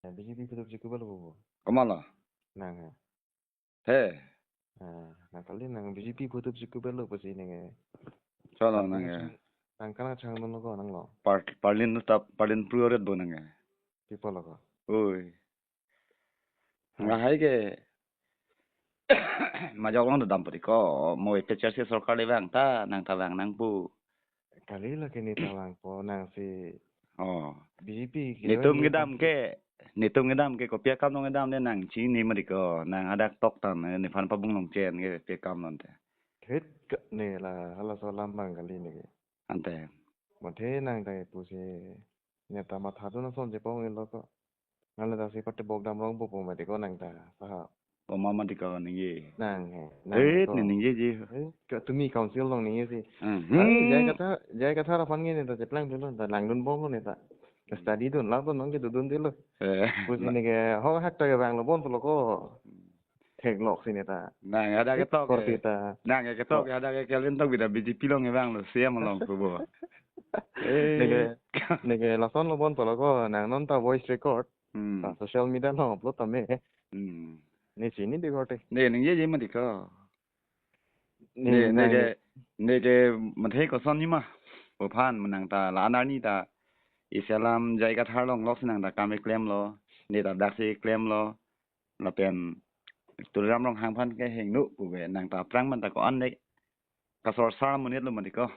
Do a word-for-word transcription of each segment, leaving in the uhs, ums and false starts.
Ya, B J P photo chikup lo bo. Komatlo? Nang he. He. Ah, nang kali nang B J P photo chikup lo pusi nang he. Cholo nang he. Nang kana chang non lo ko nang lo. Par-, parlin ta parlin pruoret bo nang he. People lo ko. Oi. Nang hai ke majok long dam pari ko mo A P H L C sorkar le vang ta nang ta vang nang pu. Kali lo ke ne ta vangpo nang si. Oh. B J P ke netum lo kedam ke, netum kedam ke kopi akam nong kedam ne nang chini mari ko nang hadak tok tan nephan pabung long chen ke pi akam non te. Hit ke ne la hala so lam bang kali ne ke. Ante. Mathe nang ta pusi ne ta matha tu na son je pong lo ko. Nang le ta si pate bok dam rong po po mati ko nang ta. Saha. Poma mati ko ningje. Nang he. Nang eh, ko. Ni ningje ji. Eh, ke tumi council long ningje si. Hmm. Ai, J I Kathar, J I Kathar aphan nge ne ta cheplang dun lo, ta langdun bom lo ne ta. Study dun, lak dun nong ke dudun dilo. Eh. Pusi ne ke ho hak ta ke vang lo bon lo ko. Theklok si ne ta. Nang ada ke tok. Korte ta. Nang ke tok ada ke Kelvin tok bida B J P long ke vang lo, C M long ko bo. Eh. Ne ke, ne ke lason lo bon lo ko, nang non ta voice record. Hmm. Ta social media long upload tame. Hmm. Ne chini di korte. Ne ningje je mati ko. Ne, ne, ne nang ke, ne ke mathe koson ni ma. Ophan menang ta la anar ni ta. Isi alam J I Kathar long lok si nang ta kam eklem lo. Ne ta dak si eklem lo. Lapen Tuliram Ronghang aphan ke hingno pu ke nang ta aphrang man ta ko-an ne kasor sar monit lo mati ko.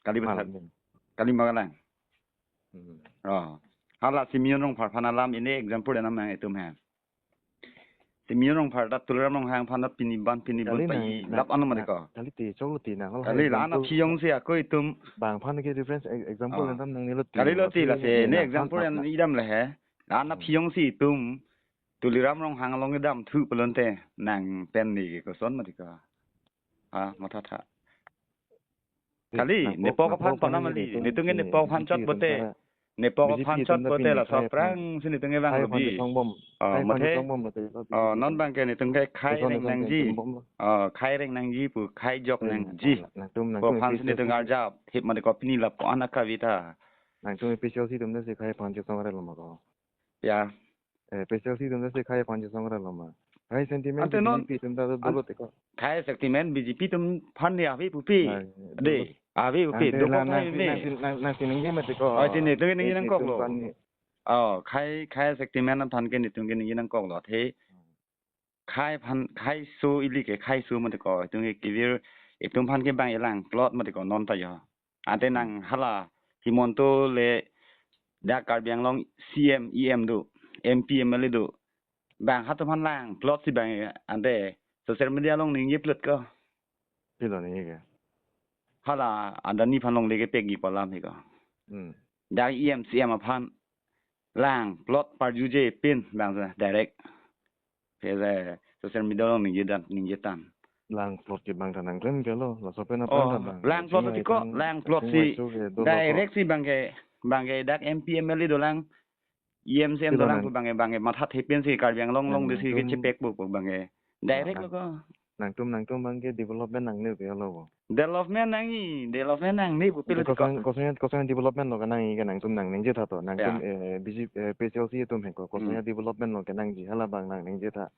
Kali ba. Malam. Kali ma lang. Hmm. Oh. Hala Simeon Rongphar aphan alam ini example dan nang itum he. Simeon Rongphar ta Tuliram Ronghang aphan ta pini ban pini kali bon nang, pa-i nang, lap ano mati ko. Kali te chok lo te nang. Kali la na example phiyong si ako itum. Bang aphan ke reference e-, example. Oh. Nang nilo te. Kali lo te la si ne example yang idam le he. La na phiyong si itum. Tuliram Ronghang along kedam thu pulote nang pen ni ke koson mati ko. Ah, matha tha. Kali, nang nepok aphan panam kali, netum ke nepok aphan chot bote. Nepok aphan chot bote laso aphrang si netum ke vang lo bi. Oh, mathe. Oh, non bang ke netum ke khai reng nangji. Oh, khai reng nangji pu khai jok nangji. Nepok aphan si netum arjap, hip mati ko pini lapu anak kavita. Nangtum A P H L C atum si khai aphan chesong relo ma ko. Ya. Eh, A P H L C atum si khai aphan chesong relo ma. Khai sentiment ante non B J P atum ta dolo te ko. Khai sentiment B J P atum aphan ni ave pupi. Ante ave pupi. Ante doko la khai nang si, me. Nang si, nang, nang si ningje mati ko. Oh, tini tu ningje nangkok lo. Oh, khai, khai sentiment aphan ke netum ke ningje nangkok lo. The khai aphan, khai so ili ke, khai so mati ko. Itum ke kivir, itum aphan ke bang elang plot mati ko non ta yo. Ante nang hala Himanta le dak Karbi Anglong C M, E M do, M P, M L A do. Bang hatum aphan lang plot si bang ante social media along ningje plot ko. Pilo ningje ke. Hala Adani aphan longle kepekji pu alam he ko. Hmm. Dak E M, C M aphan lang plot parjuje pin bang sa direct. He le social media along ningje dan, ningje tan. Lang plot ke bang ta nangklem ke lo, laso pen aphan ta bang. Oh, lang plot ti ko, lang plot si direct si bang ke, bang ke dak M P, M L A dolang, E M, C M dolang pu bang ke, bang ke matha thepen si Karbi Anglong along de si ke chepek pu pu bang ke. Direct lo ko. Nangtum, nangtum bang ke development nangne ke lo bo. Development nangji, development nangne pu pilo ko. Koson, koson, koson development lo kenangji ke nangtum nang ningje tha to. Nangtum, eh, B J P, eh, A P H L C atum he ko. Koson development lo kenangji hala bang nang ningje tha.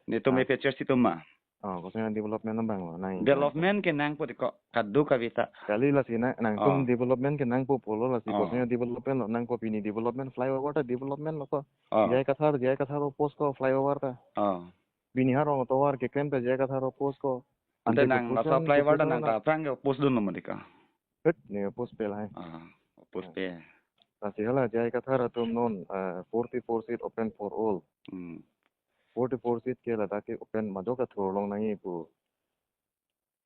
Netum A P H L C atum ma. Oh, koson development lo bang lo nang. Development kenangpo ti ko kadokave ta. Kali lasi nang, nangtum development kenangpo pulo lasi koson development lo nangpo pini development flyover ta development lo ko. Oh. J I Kathar, J I Kathar oppose ko flyover ta. Oh. Pini ha rong tovar keklem ta J I Kathar oppose ko. Ante nang laso flyover ta nang ta aphrang ke oppose dunlo mati ko. Hit, ne oppose pe lahai. Ah, oppose pe. Lasi hala J I Kathar atum non, eh, forty-four seat open for all. Hmm. Forty-four seat ke ladak ke open majok athurlong nangji pu.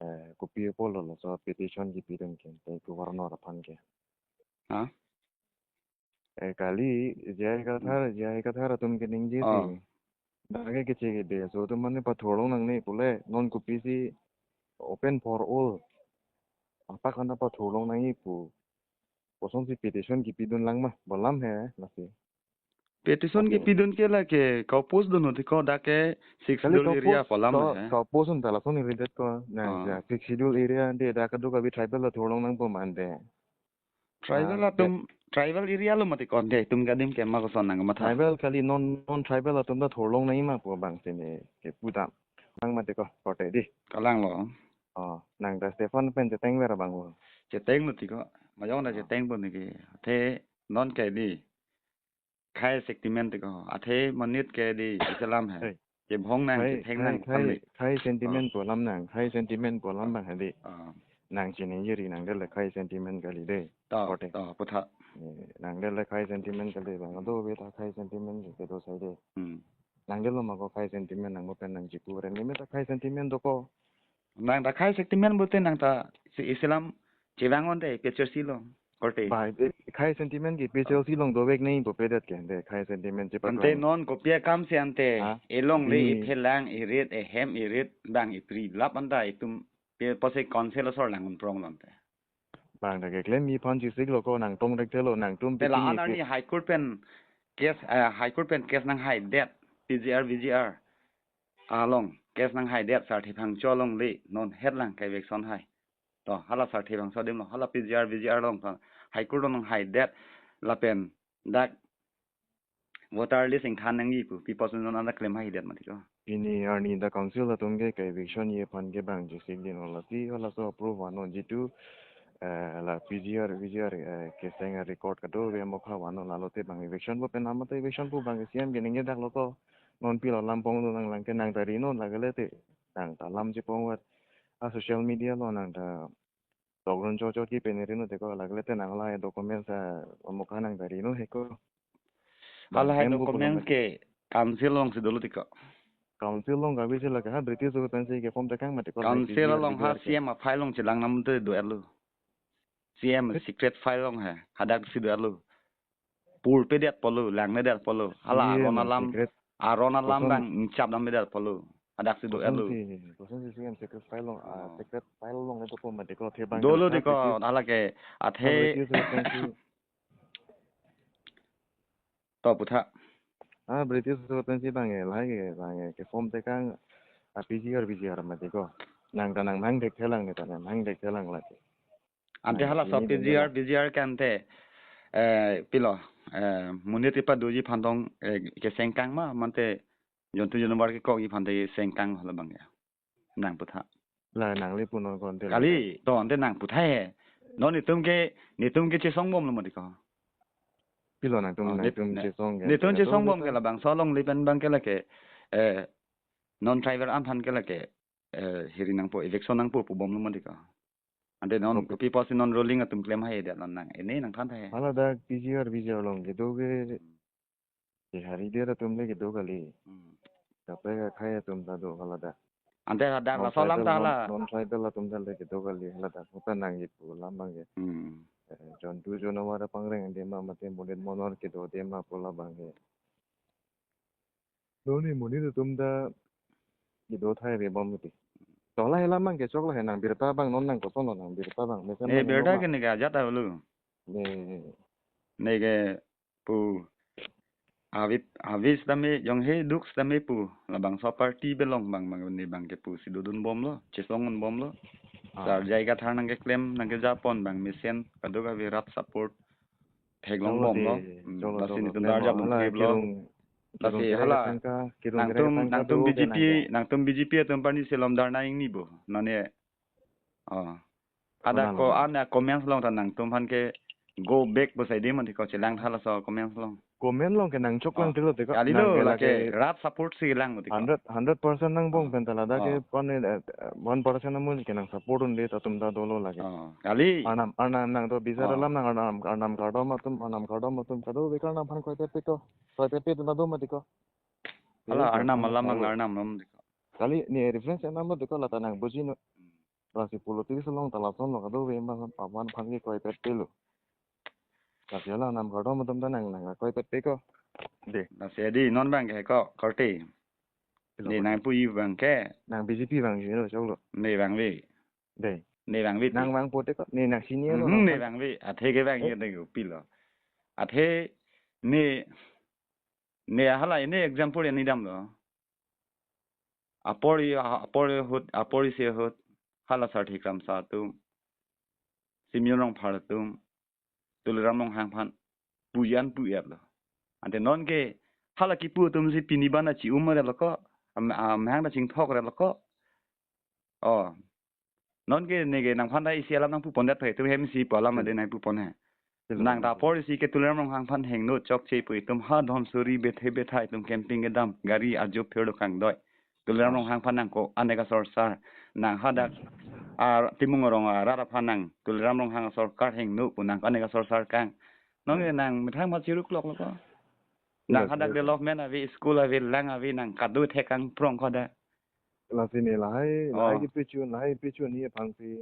Eh, kopi apotlo laso petition kipidun ke, tei governor aphan ke. Ha? Eh, kali, J I Kathar, J I Kathar atum keningje si. Oh. Dak ke keche kebe aso atum mane pathurlong nangne pule, non kopisi open for all. Apak ana pathurlong nangji pu. Kosonsi petition kipidun lang ma, pu alam he, lasi. Petition kipidun ke lake, ka-oppose dun hote ko dak ke Sixth Schedule area pu alam he. Ka-oppose un ta lason iridet ko, na, ah, ja, Sixth Schedule area de dak kadokave tribal athurlong nangpo mante. Tribal atum, Tribal area lo mati ko, de itum ke adim ke ma koson nangmatha? Tribal kali, non, non tribal atum ta thurlong nangji ma pu abang si ne kepu dam. Nang mati ko, korte di. Kalang lo. Oh, nang ta Stephan pen cheteng ver abang lo. Cheteng lo ti ko. Majong ta Oh. cheteng pon ne ke. Athe non ke di. Khei sentiment ti ko. Athe monit ke di Islam hai. Hey. Kebhong nang, Khei, ketheng khei, nang, khei, tam le. Khei sentiment Oh. pu alam nang, khei sentiment pu alam abang hadi. Oh. Nang chiningje ri nang dele khei sentiment kali de. To, Korte. to, putha. Eh, nang dele khei sentiment kali abang. Ado be ta khei sentiment ke do sai de. Hmm. Nang dele ma ko khei sentiment nang mo pen nang chipu ren. Ni me ta khei sentiment do ko. Nang ta khei sentiment pute nang ta si Islam chevang on te A P H L C along. Korte. Ba, eh, khei sentiment ke A P H L C along dovek nangji pu pedet ke, de khei sentiment chepa Ante klang. non kopi akam si ante, Ha? elongle, Hmm. iphelang, irit, ehem, irit, bang ipri lap anta itum, pe pose council asor lang unprong lo ante. Bang ta keklem ji aphan chesik lo ko, nang tong rek thelo, nangtum Te pipini la-an arni High Court pen case, eh, High Court pen case nanghaidet, P G R, V G R along, case nanghaidet, Sarthe Phangcho alongle, non het lang ke eviction hai. To, hala Sarthe Phangcho adim lo, hala P G R, V G R along, High Court along nanghaidet, lapen dak voter list ingthan nangji pu, pi pusi non anta klem haidet mati ko. Pini arni ta council atum ke, ke eviction ji aphan ke bang chesik din lo lasi, halaso approve vannon jitu, eh, la P G R, V G R, eh, keseng record kadokave mokha vannon lalo te bang eviction pu pen amat eviction pu bang C M ke ningje dak lo ko. Non pilo alam pon lo nang lang ke nang ta ri non lake le te. Nang ta alam chepon vat. A social media lo nang ta tokron cho cho ki pen ri non te ko lake le te nang la documents a mokha nang ta ri non he ko. Bang Hala hai pen ko documents pulo ke council along si dolo ti ko. Council along kave si lake ha British government si ke form tekang mati ko lake Council P G R along ha V G R ke. C M a file along chelang nam te do-et lo. C M Brit- secret file along hai. Hadak si do-et lo. Pur pedet pulo, lang nedet pulo. Hala C M aron alam, secret. aron alam Koson bang ingchap dam pedet pulo. Hadak si do-et lo. Koson si, koson si C M secret file along, ah, Oh. secret file along itu ko mati ko the bang Dolo kena ti ko, British. hala ke, athe. British government si. To putha. Ah, British government si bang e, lahai ke, bang e, ke form tekang, ah, P G R, V G R mati ko. Nang ta nang mang dek thelang ne ta, nang mang dek thelang lake. Ante Nang halaso ini P G R, dengela. P G R ke ante, eh, pilo, eh, monit kepadoji aphan tong, eh, kesengkang ma, mate jontu jonwar kekokji aphan te sengkang hala bang ya. Nang putha. La nangli punon konte Kali, lake. to ante nang putha he. Non itum ke, netum ke chesong bom lo mati ko. Pilo nangtum, Oh, nit-, nangtum ne-, chesong ke. netum Ante chesong bom kadokave ke ta. labangso alongle pen bang ke lake, eh, non tribal an aphan ke lake, eh, hiri nangpo, eviction nangpo pu bom lo mati ko. Ante non Okay. kopi pusi non ruling atum klem haidet non nang. Ini nangthan tha he. Hala dak P G R, V G R along kedo ke, Hmm. ke hari dia atum le kedo kali. Hmm. Kaprek akhei atum ta do hala dak. Ante hadak Non laso alam tribal, ta non, hala. non tribal atum ta le kedo kali hala dak. Utan nang ipu alam bang ke. Hmm. Eh, jontu jonwar pangreng adim ma mate monit monor kedo adim ma pu la bang ke. Doni monit atum ta kedo thai ve bom mati. To la hela mang ke chok la he nang birta bang non nang koson lo nang birta bang. Mesen Ne nang birta inut ke ma. ne ke ajat avelo. Ne. Ne ke pu avit avis tame jong he duk tame pu labangso party belong bang bang ne bang ke pu si dodun bom lo, chesong un bom lo. Ah. Sar jai kathar nang keklem nang kejapon bang mesen kadokave rat support theklong Cholo bom lo. de, Hmm, cholo, lasi cholo. netum Klem dar jap lo, hala dungkep lo. kirung, Lasi kirung hala, kerek tangka, kirung kerek nangtum, tangka nangtum do ke B J P, nang ke. nangtum B J P atum parni selom dar na ingni bo. Nane, oh. Ada Kona ko lo. ana comments along ta nangtum aphan ke go back bo sai de mati ko chelang tha laso comments along. Comment along ke nang chok lang Oh. tilo te ko. Kali Nang lo ke lake lake rat support si lang mati ko. hundred, hundred percent nang bong Oh. pen ta ladak ke Oh. pan, eh, one percent amun ke nang support un de ta atum ta dolo lake. Oh. Kali. Arnam, arnam nang to bisa Oh. dalam nang arnam, arnam kardom atum, arnam kardom atum kadokave arnam aphan kroipet pe ko. Kroipet pe atum ta do mati ko. Hala Yes, arnam yes, alam yes. ang arnam lam mati ko. Kali ne reference arnam lo te ko lata nang buji no. Hmm. Lasi politics along ta lason lo kadokave ma pavan aphan ke kroipet pe lo. Lasi hala arnam kardom atum ta nang nang kroipet pe ko. De. Lasi di non bang ke ko korte. Pilo Ne ko. nang puji bang ke. Nang B J P bang ke lo chok lo. Ne bang ve. De. Ne bang ve. Nang bang pote ko. Ne nang senior lo Mhm, nang ne pan. bang ve. Athe ke bang Eh. ye ne ko pilo. Athe ne, ne hala ini example yang nidam lo. Apor i, apor i hut, apor isi ahut. Hala Sarthe Kramsa atum. Simeon Rongphar atum. Tuliram Ronghang aphan pujan pu-etlo. Ante non ke hala kipu atum si pini ban ta chi-um-re lo ko. Am, amahang ta chingthok-re lo ko. Oh. Non ke neke nangphan ta isi alam nangpupondet he, itum hem isi pu alam Hmm. ade nangpupon he. Hello. Nang ta apor isi ke Tuliram Ronghang aphan hingno chokche pu itum ha Dhansiri bethe betha itum camping kedam gari ajo phirlo kangdoi. Tuliram Hmm. Ronghang aphan nang ko-an ke kasorsar. Nang hadak Hmm. a Timung arong arat aphan nang Tuliram Ronghang asorkar hingno pu nang ko-an ke kasorsar kang. Non ke Hmm. nang methang ma chiruklok lo ko. Nang Yes, hadak yes. development ave, school ave, lang ave, nang kado thekang prong ko da. Lasi ne lahai, Oh. lahai kipu chun, lahai kipu chun ni aphan si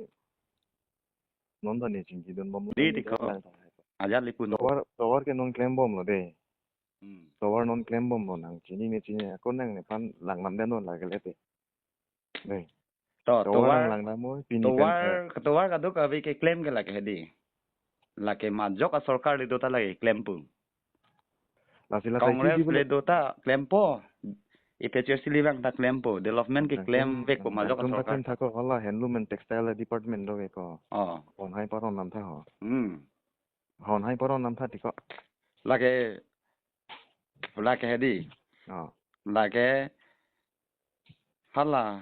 non ta ne chingkidun bom Di, di ko. Lang ta hai. Ajat lipun. Tovar, tovar ke non klem bomlo de. Hmm. Tovar non klem bomlo nang chini ne chini ako nang nephan lang nam den non lake le te. Ne. To, Tovar tovar, lang lang mo pini tovar, pen ke. Tovar kadokave keklem ke lake he di. Lake majok asorkar le do ta lake klempo. Lasi la Congress si le do ta klempo. APHLC le bang ta klempo. Development ke klem vek po majok asorkar. Klem thak ko hala handloom and textile department do ke ko. Oh. Hon hai paron nam tha ho. Hmm. Hon hai paron nam tha ti ko. Lake, lake he di. Oh. Lake hala.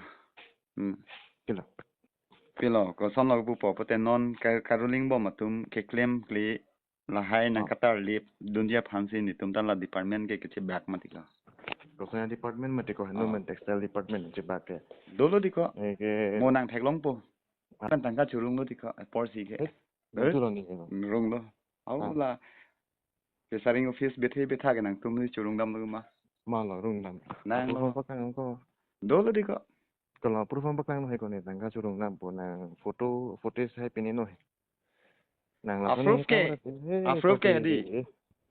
Hmm. Pilo. Pilo, kosonlo pupo, pute non ka-, karuling bom atum keklem kli lahai nang Oh. katarlip dunji aphan si netum ta la department ke kechebak mati ko. Koson department mati ko, handloom Oh. and textile department chebak ke. Dolo di ko. Eh, ke Mo nang theklongpo. Ah. Kan tangka churunglo di ko, apor si ke. Eh, Eh? Churung ni ko. Runglo. Au Ah. la. Fishery office bethe betha ke nangtum ni churung damlo ma. Malo rung dam. Nang Approval lo. Paklang ko. Dolo di ko. Kalau approval paklang no he ko ne tangka churung dampo nang photo, footage hai pini no he. Nang langsung Approve ke? Approve ke di?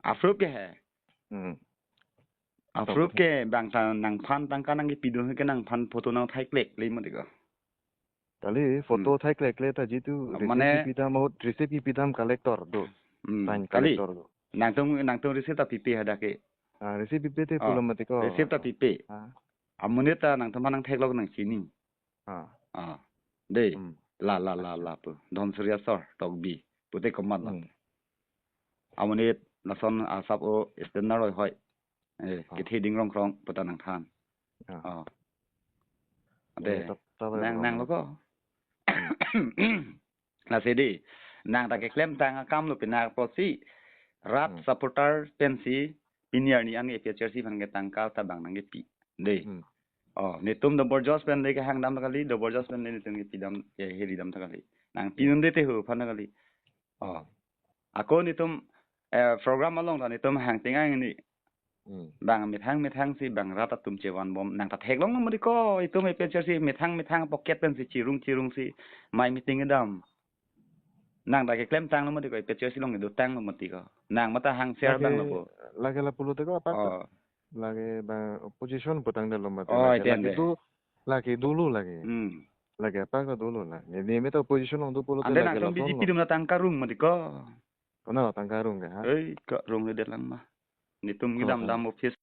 Approve ke he? Hmm. Approve ke bang ta nangphan tangka nangkepidun ke nangphan photo nang thai klek le mo di ko. Kali photo Hmm. thai klek le ta jitu Mane receipt kipidam ahut receipt kipidam collector do. Hmm. Sign Kali. Collector do. Nangtum, nangtum receipt ta pipe hadak ke. Ah, receipt pipe te Oh, pulo mati ko. Receipt ta pipe. Ah. Amonit ta nangtum nang theklok nang chini. Ah. Ah. De. Hmm. La, la, la, la pu. Dhansiri asor, Tokbi. Pute komat la. Hmm. Amonit lason asap o standard oi hoi. Eh, Ah. kethe ding rong krong puta nangthan. Ah. Oh. Ade. Eh, tap, tap, nang, rong. Nanglo ko. Lasi di. Nang ta keklem tang akam lo pina apotsi. Rat Hmm. supporter pensi pini arni an APHLC aphan ke tangka ta bang nangkepi. De. Hmm. Oh, netum Dobor Jos pen le kehang dam ta kali, Dobor Jos pen le netum kepidam, keheri dam ta kali. Nang Hmm. pinun de te ho aphan ta kali. Oh. Ako netum, eh, program along ta netum hang ting ang ni. Hmm. Bang methang methang si bang rat atum chevan bom nang ta theklong mo di ko itum APHLC methang methang pocket pen si chirung chirung si mai meeting dam. Nang ta keklem tanglo mo di ko APHLC along do tanglo mo di ko. Nang mata hang share Lake, bang lo ko. Lake la pulo te ko apa ko? Oh. Lake bang opposition putang dalo mati Oh, lake, ite lake ande. do, lake dolo lake. Hmm. Lake apa ko dolo la. Ne, ne meta opposition along do pulo te Ande lake nangtum la BJP son lo. dum na tangka rung mo di ko. Kona la tangka rung ke ha? Ei, ko rung le det lang ma. Netum Oh, kedam oh. dam office